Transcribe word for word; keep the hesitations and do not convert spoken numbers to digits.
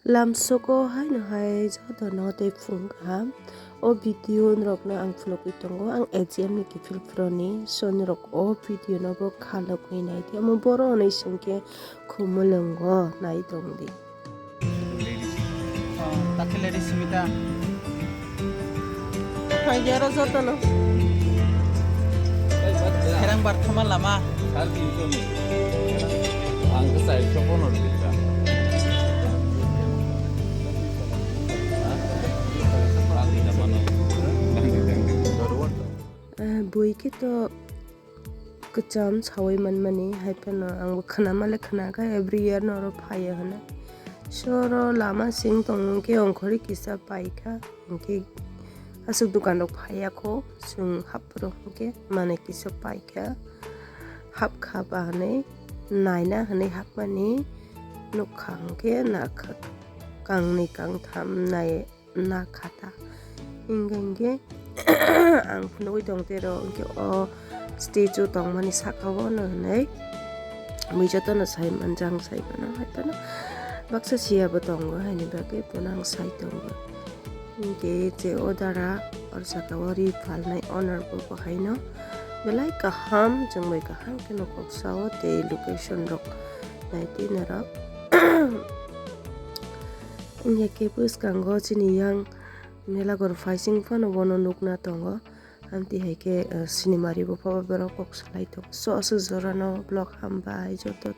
Lamsoko haino hai jotono tei phung kaham. O video norokno ang phunugwi tongo, ang A G M ni kiphil phuroni, so norok o video no bo khalogwi nai di, omo boro hwnwi singkhe khumulwngo nai tongdi. Oh, takhilari simita. Phaiyaro jotono. Kherang barthama lama. Ang khe chai sopono rwkha. Ah, bui khe to kwcham sawi manmani, hai phano ang bo khwnama le khwnakha, every year no oro phaiya hwnwi. So oro lama sing tong hwnkhe ongkhorwi kisa paikha, hwnkhe aswk dukan rok phaiya kho, chwng happhuru hwnkhe manwi kisa paikha, hapkha ba hwnwi naina hwnwi hapmani nukha, hwnkhe nakha kangni kangtham nai. Na khata. Hingke hingke ang phunugwi tong tei ro hingke o statue tongmani saka o no hinui mui jotono sai manjak, sai mano hai phano baksa siya bo tongo haini bagwi bono ang sai tongo. Hingke je o dara oro saka o ri phalnai owner bo bo haino belai kaham chwng bai kaham khe no kok sao tei location rok nai twi norok. Wngya khe bwskango chini yang mela gor phaising phano bono nukna tongo. Amtwi hai khe, eh, sinimari bo phaba borok kok salai tongo. So aswk jorano vlog hambai joto.